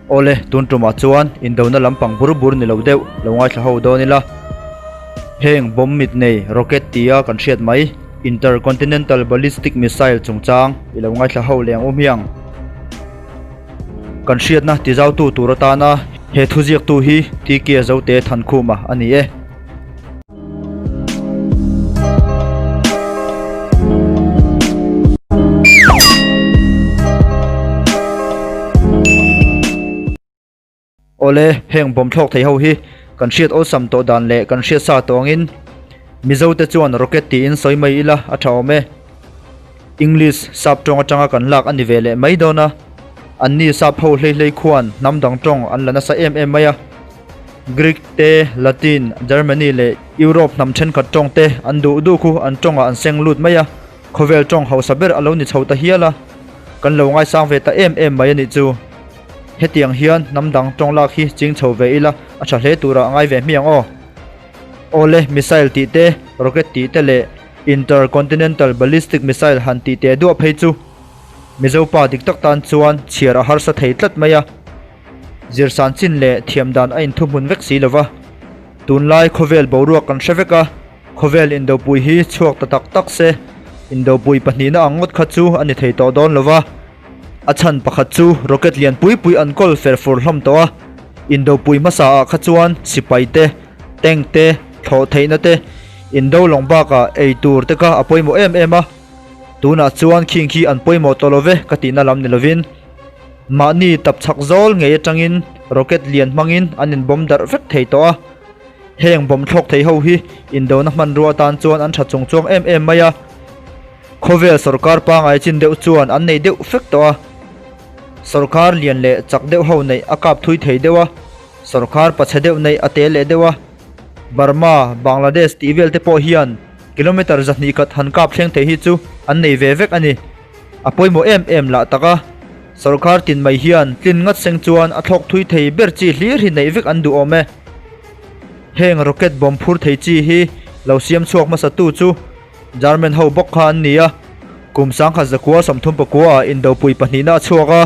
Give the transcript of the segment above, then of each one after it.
Awle, tun tumah chuan indona lampang bur bur ni lo deuh lo ngaithla ho dawn ila. Heng bomb mit nei rocket tia kan hriat mai Intercontinental Ballistic Missile chungchang i lo ngaithla ho leh ang u hmiang. Kan hriatna tizautu tur atana he thuziaktu hi TK Zote Thankhuma a ni e. Awle, heng bawm thlawk thei ho hi kan hriat awlsam tawh dan leh kan hriat sa tawh angin Mizo te chuan rocket tiin sawi mai ila a tha awm e. English sap tawng atanga kan lak a ni ve leh mai dawn a, anni sap ho hlei hlei khuan hnam dang tawng an la nasa em em mai a. Greek te, Latin, Germany leh Europe hnam thenkhat tawng te an duh duh khu an tawngah an seng lut mai a, khawvel tawng hausa ber a lo ni chho ta hial a, kan lo ngaisang ve ta em em mai a nih chu. Hetiang hian hnam dang tawng lak hi ching chho ve ila a tha hle turah a ngai ve hmiang aw. Awle, missile tih te, rocket tih te leh intercontinental ballistic missile han tih teh duah phei chu Mizo pa dik tak tan chuan chhiar a harsa thei tlat mai a. Zirsan chin leh thiam dan a inthuhmun vek si lova, tunlai khawvel boruak kan hre vek a, khawvel indopui hi chhuak ta tak tak se, indopui pahnihna ang ngawt kha chu a ni thei tawh dawn lova, a chhan pakhat chu rocket lian pui pui an kawl fer fur hlawm tawh a, indopui hmasa ah kha chuan sipai te, tank te, thlawh theihna te, indo lawng bakah ei tur te kha a pawimawh em em a, tunah chuan khing khi an pawimawh tawh lo ve ka tihna lam ni lovin. Mahni tap chhak zawl ngei atangin rocket lian hmangin an inbawm darh vek thei tawh a. Heng bawm thlawk thei ho hi indona hmanrua atan chuan an tha chung chuang em em mai a. Khawvel sawrkar pangai chin deuh chuan an nei deuh fek tawh a. Sawrkar lian leh chak deuh ho neih a kap thui thei deuh a, sawrkar pachhe deuh neih a te leh deuh a. Burma, Bangladesh tih vel te pawh hian kilometre 200 khat han kap thleng thei hi chu an nei ve vek a ni. A pawimawh em em lah tak a, sawrkar tin mai hian tlin ngat seng chuan a thlawk thui thei ber chi hlir hi neih vek an duh awm e. Heng rocket bomb phur thei chi hi lo siam chhuak hmasa tu chu German ho bawk kha an ni a, kum 1939 ah indopui pahnihna a chhuak a,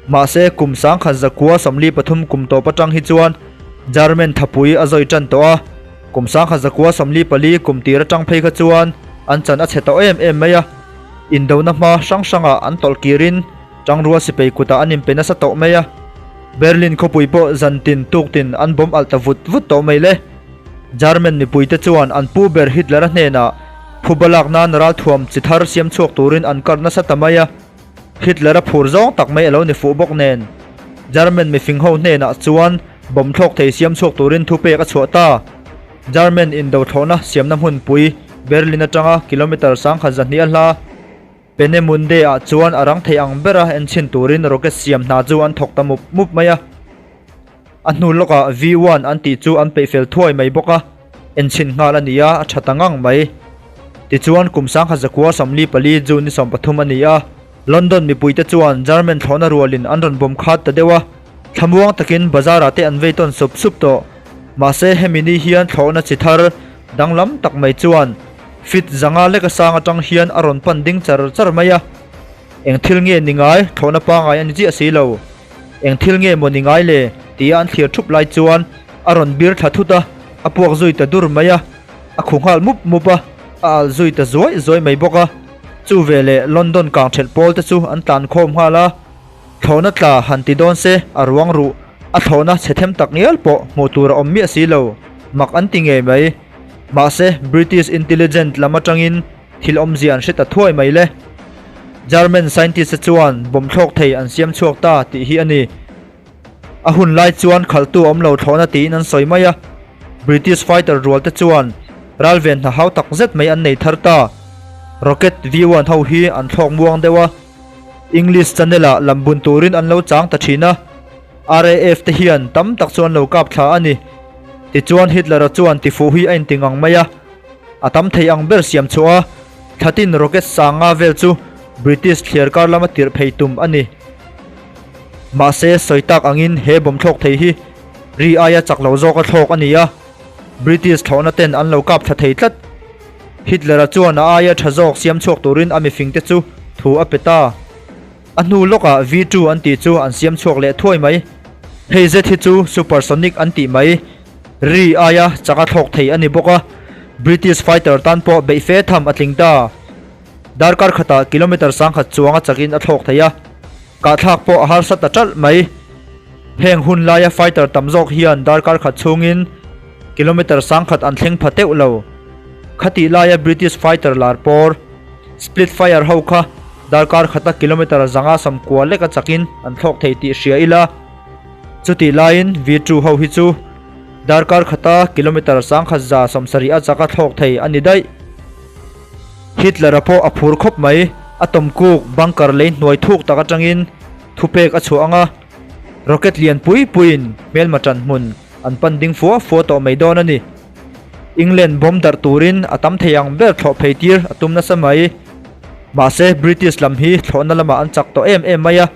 mahse kum 1943 kum tawp atang hi chuan German thapui a zawi tan tawh a, kum 1944 kum tir atang phei kha chuan an chan a chhe tawh em em mai a. Indona hma hrang hrangah an tawlh kirin Tangrua sipai kutah an inpe nasa tawh mai a. Berlin khawpui pawh zantin tuktin an bawm alh ta vut vut tawh mai le. German mipuite chuan an pu ber Hitler-a hnenah phuba lak nan ralthuam chi thar siam chhuak turin an kar nasa ta mai a. Hitler-a phur zawng tak mai a lo ni fuh bawk nen German mifing ho hnenah chuan bawm thlawk thei siam chhuak turin thupek a chhuah ta. German indo thlawhna siamna hmunpui Berlin atanga kilometre 1200 a hla Peenemünde ah chuan a rang thei ang bera enchhin turin rocket siam hna chu an thawk ta mup mup mai a. A hnu lawkah V-one an tih chu an peih fel thuai mai bawk a, enchhin nghal a ni a, a tha ta ngang mai. Tichuan kum 1944 June ni 13 a ni a, London mipuite chuan German thlawhna rualin an rawn bawm khat ta deuh a, thlamuang takin bazar ah te an vei tawn sup sup tawh. Mahse hemi ni hian thlawhna chi thar danglam tak mai chuan fit zanga lek a sang atang hian a rawn pan ding char char mai a. Eng thil nge ni ngai thlawhna pangai a ni chiah si lo. Eng thil nge maw ni ngai le tia an thlir thup lai chuan a rawn bir thla thut a, a puak zui ta dur mai a, a khu nghal mup mup a, a alh zui ta zuai zuai mai bawk a. Chu veleh London kang thelh pawl te chu an tlan khawm nghal a. Thlawhna tla han ti dawn se a ruang ruh, a thlawhna chhe them tak ngial pawh hmuh tur a awm miah si lo, mak an ti ngei mai. Mahse, British intelligent lam atangin thil awmzia an hre ta thuai mai le. German scientist te chuan bomb thlawk thei an siam chhuak ta tih hi a ni. A hun lai chuan khalhtu awm lo thlawhna tiin an sawi mai a, British fighter rual te chuan ralven hna hau tak zet mai an nei thar ta. Rocket V-one ho hi an thlawk muang deuh a. English Channel ah lam bun turin an lo chang ta thin a, RAF te hian tam tak chu an lo kap thla a ni. Tichuan Hitler-a chuan tifuh hi a inti ngang mai a, a tam thei ang ber siam chhuah a, thlatin rocket sanga vel chu British thliar kar lama tirh phei tum a ni. Mahse sawi tak angin he bomb thlawk thei hi ri aia chak lo zawka thlawk a ni a, British thlawhna ten an lo kap thla thei tlat. Hitler-a chuan a aia tha zawk siam chhuak turin a mifing te chu thu a pe ta. A hnu lawkah V-two an tih chu an siam chhuak leh thuai mai. Hei zet hi chu supersonic an tih mai. Ri aia chak a thlawk thei a ni bawk a, British fighter tan pawh beih fe tham a tling ta. Darkar khatah kilometre 1000 chuang a chakin a thlawk thei a, kahthlak pawh a harsa ta ṭalh mai. Heng hun laia fighter tam zawk hian darkar khat chhungin kilometre 1000 an thleng pha teuh lo. Khatih laia British fighter lar pawr Splitfire ho kha darkar khata kilometre 590 lek a chakin an thlawk thei tih hria ila. Chutih laiin V2 ho hi chu darkar khata kilometre 1170 a chaka thlawk thei a ni daih. Hitler-a pawh a phur khawp mai, a tawmkuk bunker lei hnuai thuk tak atangin thupek a chhuah ang a, rocket lian pui puiin hmelma tan hmun an pan ding fua fua tawh mai dawn a ni. England bomb darh turin a tam thei ang ber thlawh phei tir a tum nasa mai. Mahse British lam hi thlawhna lamah an chak tawh em em mai a.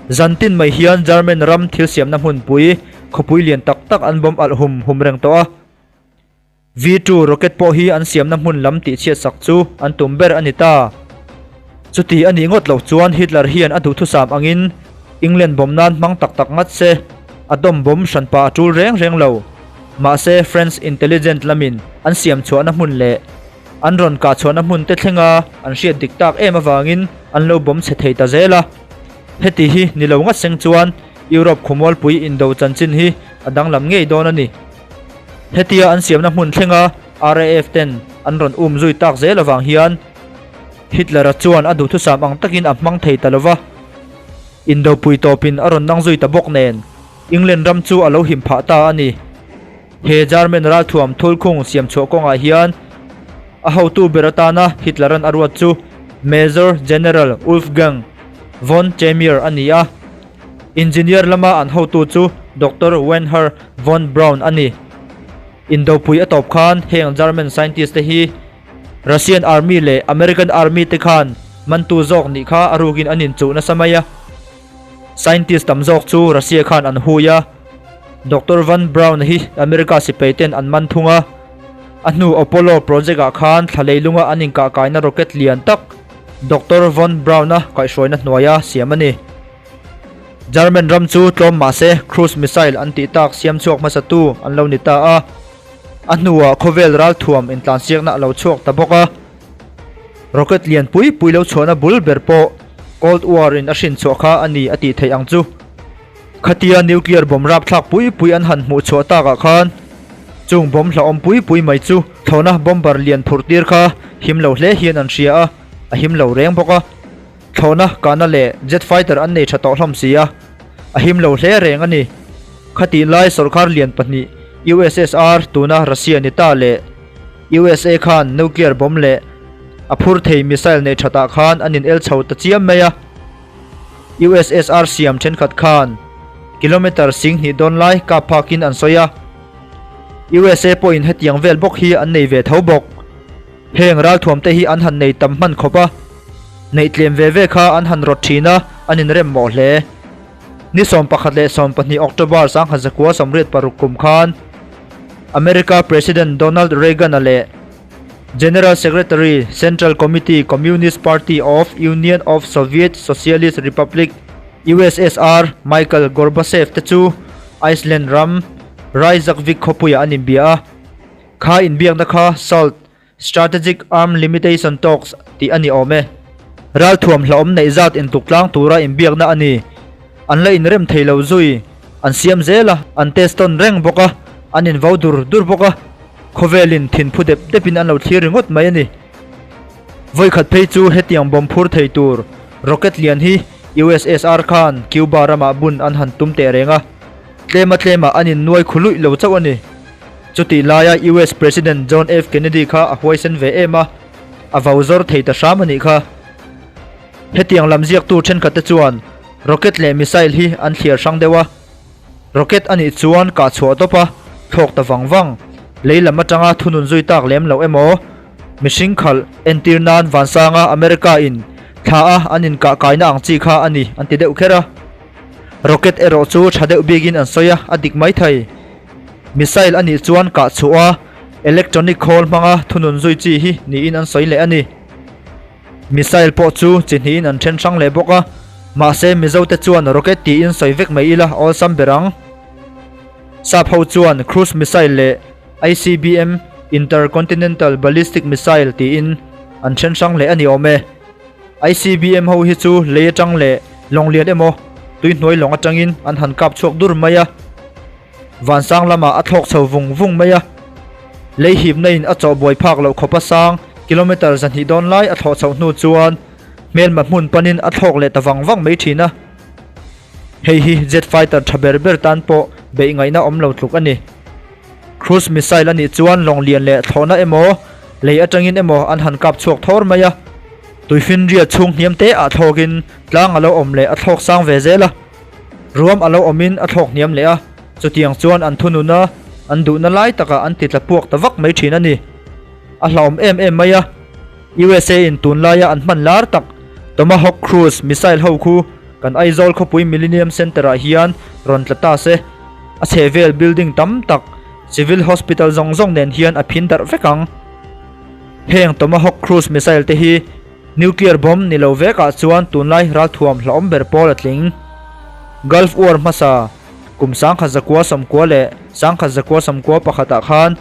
Zan tin mai hian German ram thil siamna hmunpui khawpui lian tak tak an bomb alh hum hum reng tawh a. V2 rocket pawh hi an siamna hmun lam tihchhiat sak chu an tum ber a ni ta. Chuti a nih ngawt loh chuan Hitler hian a duhthusam angin England bomb nan hmang tak tak ngat se, a dawm bomb hranpa a tul reng reng lo. Mahse French intelligent lamin an siam chhuahna hmun leh an rawn kah chhuahna hmun te thlenga an hriat dik tak em avangin an lo bomb chhe thei ta zel a. Heti hi ni lo ngat seng chuan Europe khawmualpui indo chanchin hi a danglam ngei dawn a ni. Hetia an siamna hmun thlenga RAF ten an rawn um zui tak zel avang hian Hitler-a chuan a duhthusam ang takin a hmang thei ta lo va. Indopui tawpin a rawn nang zui ta bawk nen England ram chu a lo him phah ta a ni. He German ralthuam thulkhung siam chhuah kawngah hian a hotu ber atana Hitler-a'n a ruat chu Major General Wolfgang von Chemier a ni a. Engineer lama an hotu chu Doctor Wernher von Braun a ni. Indopui a tawp khan heng German scientist te hi Russian Army leh American Army te khan mantu zawk nih kha a rukin an inchuh nasa mai a. Scientist tam zawk chu Russia khan an hui a, Doctor Van Braun hi America sipai ten an man thung a. A hnu Apollo project ah khan thla leilunga an inkah kaina rocket lian tak Doctor Von Braun-a kaihhruaina hnuaia siam a ni. German ram chu tlawm mahse cruise missile an tih tak siam chhuak hmasatu an lo ni ta a. A hnuah khawvel ralthuam intlansiakna a lo chhuak ta bawk a. Rocket lian pui pui lo chhuahna bul ber pawh Cold War in a hrin chhuah kha a ni a tih theih ang chu. Khatia nuclear bomb rapthlak pui pui an han hmuh chhuah takah khan chung bomb hlauhawm pui pui mai chu thlawhna bomber lian phurh tir kha him lo hle hian an hria a, a him lo reng bawk a. Thlawhna kahna leh jet fighter an nei tha tawh hlawm si a, a him lo hle reng a ni. Khatih lai sawrkar lian pahnih USSR tuna Russia ni ta leh USA khan nuclear bomb leh a phur thei missile nei thatah khan an in el chho ta chiam mai a. USSR siam thenkhat khan kilometre 2000 dawn lai kap phakin an sawi a. USA pawhin hetiang vel bawk hi an nei ve tho bawk. Heng ralthuam te hi an han nei tam hman khawp a, neih tlem ve ve kha an han rawt thin a, an inrem mawh hle. Ni 11 leh 12 October 1986 kum khan America President Donald Reagan-a leh General Secretary, Central Committee, Communist Party of Union of Soviet Socialist Republic, USSR, Michael Gorbachev te chu Iceland ram Reykjavik khawpuiah an inbia a. Kha inbiakna kha SALT, Strategic Arm Limitation Talks, tih a ni awm e. Ralthuam hlauhawm neih zat intuk tlang tura inbiakna a ni. An la inrem thei lo zui, an siam zel a, an test tawn reng bawk a, an invo dur dur bawk a, khawvelin thinphu dep depin an lo thlir ringawt mai a ni. Vawikhat phei chu hetiang bomb phur thei tur rocket lian hi USSR khan Cuba ramah bun an han tum teh reng a, tlema tlemah an innuai khu luih lo chauh a ni. Chutih laia US President John F Kennedy kha a huaisen ve em a, a vau zawr thei ta hram a nih kha. Hetiang lam ziaktu thenkhat te chuan rocket leh missile hi an thliar hrang deuh a. Rocket a nih chuan kah chhuah tawp a, thlawk ta vang vang. Lei lam atanga thunun zui tak lem loh emaw, mihring khalh entir nan vansanga America in thla a an inkah kaina ang chi kha a ni an ti deuh kher a. Rocket erawh chu tha deuh bikin an sawi a, a dik maithei. Missile a nih chuan kah chhuah a, electronic khawl hmanga thunun zui chi hi niin an sawi leh a ni. Missile pawh chu chi hnihin an then hrang leh bawk a. Mahse Mizote chuan rocket tiin sawi vek mai ila awlsam ber ang. Sap ho chuan cruise missile leh ICBM, Intercontinental Ballistic Missile, tiin an then hrang leh a ni awm e. ICBM ho hi chu lei atang leh lawng lian emaw tuihnuai lawng atangin an han kap chhuak dur mai a. Vansang lamah a thlawk chho vung vung mai a. Lei hipna in a chawh buai phak loh khawpa sang kilometre 200 dawn lai a thlawh chhoh hnu chuan hmelma hmun panin a thlawk leh ta vang vang mai thin a. Hei hi jet fighter tha ber ber tan pawh beih ngaihna awm lo tluk a ni. Cruise missile a nih chuan lawng lian leh thlawhna emaw, lei atangin emaw an han kap chhuak thawr mai a. Tuifinriat chhung hniam te ah thlawkin tlang a lo awm leh a thlawk sang ve zel a. Ruam a lo awmin a thlawk hniam leh a, chutiang chuan an thunun a, an duhna lai takah an ti tla puak ta vak mai thin a ni. A hlauhawm em em mai a. USA in tunlaia an hman lar tak Tomahawk Cruise missile ho khu kan Aizawl khawpui Millennium Centre ah hian rawn tla ta se, a chhehvel building tam tak Civil Hospital zawng zawng nen hian a phin darh vek ang. Heng Tomahawk Cruise missile te hi nuclear bomb ni lo vekah chuan tunlai ralthuam hlauhawm ber pawl a tling. Gulf War hmasa kum 1990 leh 1991 pakhatah khan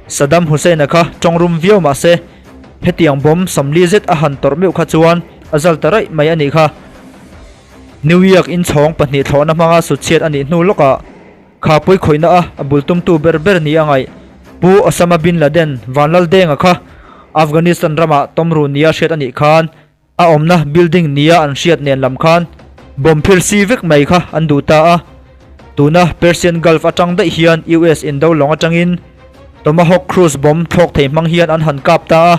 Saddam Hussein-a kha tawngrum viau mah se, Hetiang bawm 40 zet a han tawrh meuh kha chuan a zal ta raih mai a nih kha. New York inchhawng pahnih thlawhna hmanga sutchhiat a nih hnu lawkah kha pawi khawihna a a bul tumtu ber ber ni a ngaih. Pu Osama bin Laden Vanlaldenga kha Afghanistan ramah tawmru nia hriat a nih khan A awmna building nia an hriat nen lam khan bomb phir si vek mai kha an duh ta a. Tuna Persian Gulf atang daih hian US indo lawng atangin Tomahawk cruise bomb thlawk thei hmang hian an han kap ta a.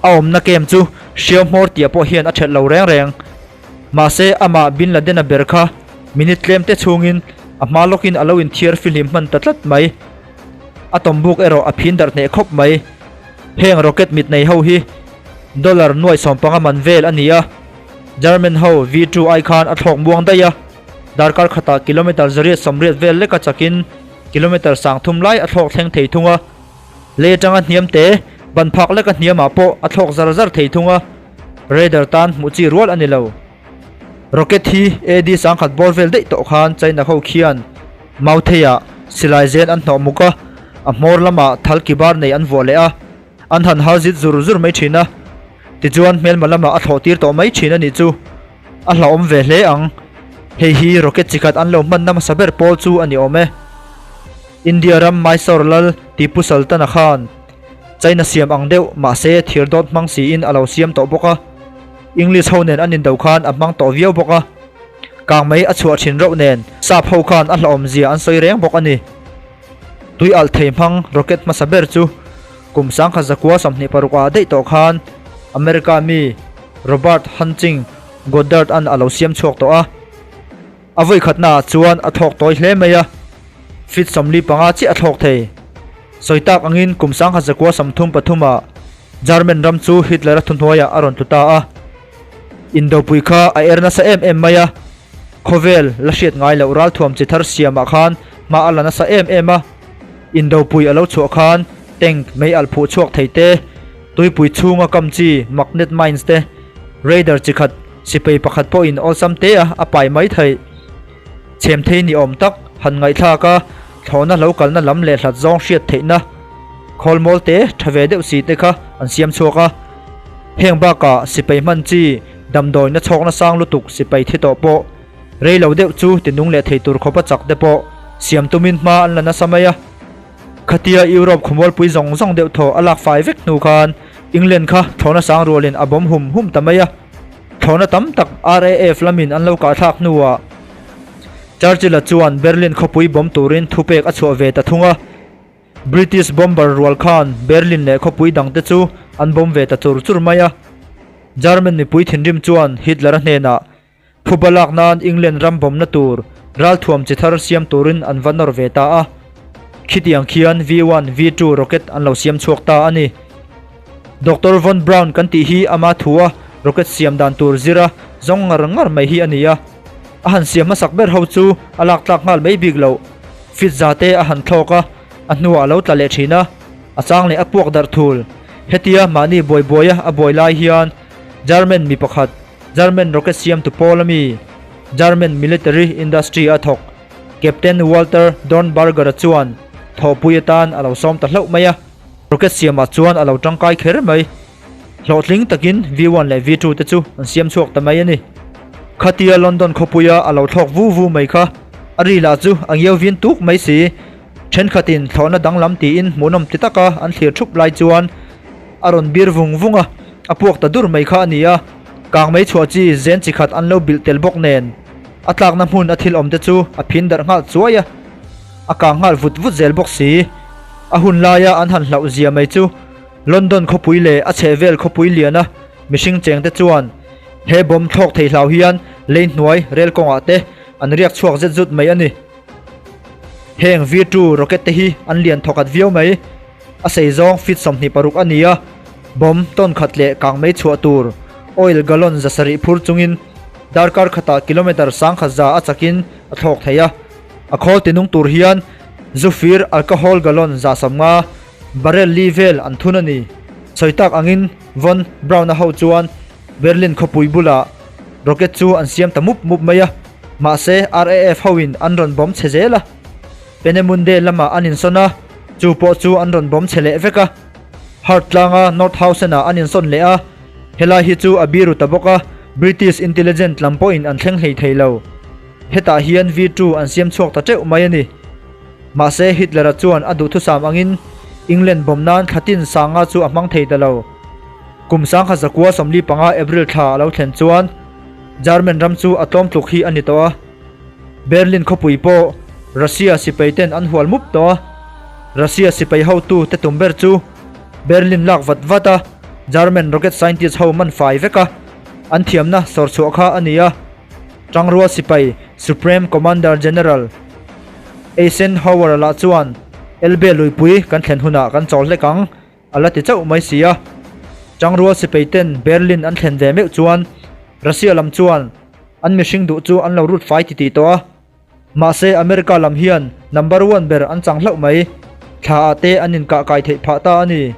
A awmna kem chu hriau hmawr tia pawh hian a that lo reng reng. Mahse amah Bin Laden-a ber kha minute tlem te chhungin a hma lawkin a lo inthiar fihlim hman ta tlat mai. A tawmbuk erawh a phin darh hneh khawp mai. Heng rocket mit nei ho hi Dollar nuai 15 man vel a ni a, German ho V2 ai khan a thlawk muang daih a, darkar khatah kilometre 180 vel leka chakin kilometre 30 lai a thlawk thleng thei thung a, lei atanga hniam te ban phak leka hniamah pawh a thlawk zar zar thei thung a, radar tan hmuh chi rual a ni lo. Rocket hi AD 1000 bawr vel daih tawh khan China ho khian Mautheiah silai zen an hnawh muk a, a hmawr lamah thal ki bar nei an vuah leh a. An han hal zit zur zur mai thin a, tichuan hmelma lamah a thlawh tir tawh mai thin a nih chu. A hlauhawm ve hle ang. Hei hi rocket chi khat an lo hmanna hmasa ber pawl chu a ni awm e. India ram Mysore lal Tipu Sultan-a khan China siam ang deuh mahse thir dawt hmang siin a lo siam tawh bawk a. English ho nen an indo khan a hmang tawh viau bawk a. Kang mai a chhuah thin reuh nen sap ho khan a hlauhawm zia an sawi reng bawk a ni. Tui alh thei hmang rocket hmasa ber chu kum 1926 ah daih tawh khan America mi Robert Hunching Goddard an a lo siam chhuak tawh a. A vawi khatna ah chuan a thlawk tawi hle mai a, feet 45 chiah a thlawk thei. Sawi tak angin kum 1933 ah German ram chu Hitler-a thuhnuaiah a rawn tlu ta a. Indopui kha a er nasa em em mai a. Khawvel la hriat ngai loh ralthuam chi thar siamah khan hma a la nasa em em a, Indopui a lo chhuah khan tank mei alh phuh chhuak thei te, tuipui chhunga kam chi magnet mines te, radar chi khat sipei pakhat pawhin awlsam te a a pai mai theih. Chhem thei ni awm tak han ngaihthlak a, thlawhna lo kalna lam leh hlat zawng hriat theihna khawlmawl te tha ve deuh si te kha an siam chhuak a. Heng bakah sipai hman chi damdawina chhawkna sang lutuk sipai thi tawh pawh rei lo deuh chu tinung leh thei tur khawpa chak te pawh siam tumin hma an la nasa mai a. Khatia Europe khawmualpui zawng zawng deuh thaw a lak fai vek hnu khan England kha thlawhna sang rualin a bawm hum hum ta mai a. Thlawhna tam tak RAF lamin an lo kahthlak hnuah Churchill-a chuan Berlin khawpui bawm turin thupek a chhuah ve ta thung a. British bomber rual khan Berlin leh khawpui dangte chu an bomb ve ta chur chur mai a. German mipui thinrim chuan Hitler-a hnenah phuba lak nan England ram bomna tur ralthuam chi thar siam turin an va nawr ve ta a. Khitiang khian V-one, V-two rocket an lo siam chhuak ta a ni. Doctor Von Braun kan tih hi ama thua rocket siam dan tur zira zawng ngar ngar mai hi a ni a. A han siam hmasak ber ho chu a lak tlak nghal mai bik loh. Fit za te a han thlawk a, a hnuah a lo tla leh thin a, a chang leh a puak darh thul. Hetia mahni buai buaia a buai lai hian German mi pakhat, German rocket siamtu pawl ami? German military industry a thawk Captain Walter Dornberger-a chuan thawhpui atan a lo sawm ta hlauh mai a. Rocket siamah chuan a lo tangkai kher mai. Hlawhtling takin V-one leh V-two te chu an siam chhuak ta mai a ni. Khatia London khawpuia a lo thlawk vu vu mai kha a ri lah chu a ngiau vin tuk mai si. Thenkhatin thlawhna danglam tiin hmuhnawm ti taka an thlir thup lai chuan a rawn bir vung vung a, a puak ta dur mai kha a ni a. Kangmei chhuah chi zen chi khat an lo bilh tel bawk nen a tlakna hmun a thil awm te chu a phin darh nghal chuai a, a kang nghal vut vut zel bawk si. A hun laia an han hlauh zia mai chu London khawpui leh a chhehvel khawpui liana mihring cheng te chuan he bomb thlawk thei hlau hian lei hnuai rel kawngah te an riak chhuak zet zut mai a ni. Heng V-two rocket te hi an lian thawkhat viau mai. A sei zawng feet 26 a ni a, bomb tawn khat leh kang mei chhuah tur oil gallon 700 phur chungin darkar khatah kilometre sangkhat za a chakin a thlawk thei a. A khawl tinung tur hian zufir alcohol gallon 150 barrel li vel an thun a ni. Sawi tak angin Von Braun-a ho chuan Berlin khawpui bulah rocket chu an siam ta mup mup mai a, mahse RAF hoin an rawn bomb chhe zel a. Penemunde lamah an insawn a, chu pawh chu an rawn bawm chhe leh vek a. Hart tlanga Nordhausen-ah an insawn leh a, helai hi chu a biru ta bawk a, British intelligent lam pawhin an thleng hlei thei lo. Hetah hian V-two an siam chhuak ta teuh mai a ni. Mahse Hitler-a chuan a duhthusam angin England bawm nan thla tin sanga chu a hmang thei ta lo. Kum 1945 April thla a lo thlen chuan German ram chu a tlawm tluk hi a ni tawh a. Berlin khawpui pawh Russia sipai ten an hual mup tawh a, Russia sipai hotu te tum ber chu Berlin lak vat vat a, German rocket scientist ho man fai vek a, an thiamna sawr chhuah kha a ni a. Tangrua sipai Supreme Commander General Eisenhower lah chuan Elbe luipui kan thlen hunah kan chawl hlek ang a la ti chauh mai si a. Tangrua sipai ten Berlin an thlen ve meuh chuan Russia lam chuan An mihring duh chu an lo rut fai titih tawh a, mahse America lam hian number one ber an chang hlauh mai. Thla ah te an inkah kai theih phah ta a ni.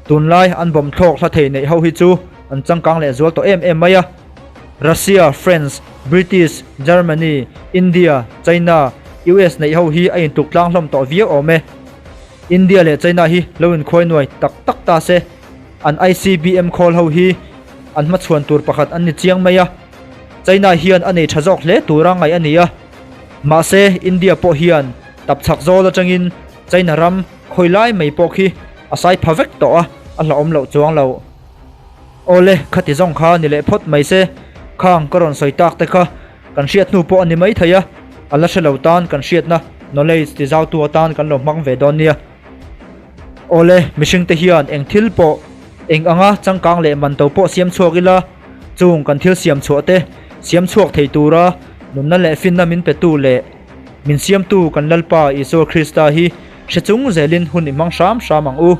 Tunlai an bomb thlawk hla thei neih ho hi chu an changkang leh zual tawh em em mai a. Russia, France, British, Germany, India, China, US neih ho hi a intuk tlang hlawm tawh viau awm e. India leh China hi lo inkhuai nuai tak tak ta se. An ICBM khawl ho hi an hmachhuan tur pakhat an ni chiang mai a, China hian a nei tha zawk hle tura ngaih a ni a. Mahse, India pawh hian tapchhak zawl atangin China ram khawi lai mai pawh khi a sai pha vek tawh a, a hlauhawm loh chuang lo. Awle, khati zawng kha ni leh phawt mai se, khang ka rawn sawi tak te kha kan hriat hnu pawh a ni mai thei a, a la hre lo tan kan hriatna knowledge tizautu atan kan lo hmang ve dawn nia. Awle, mihringte hian eng thil pawh, eng anga changkang leh man to pawh siam chhuak ila, chung kan thil siam chhuah te siam chhuak thei tura nunna leh finna min petu leh min siamtu kan Lalpa Isua Krista hi hre chung zelin hun i hmang hram hram ang u.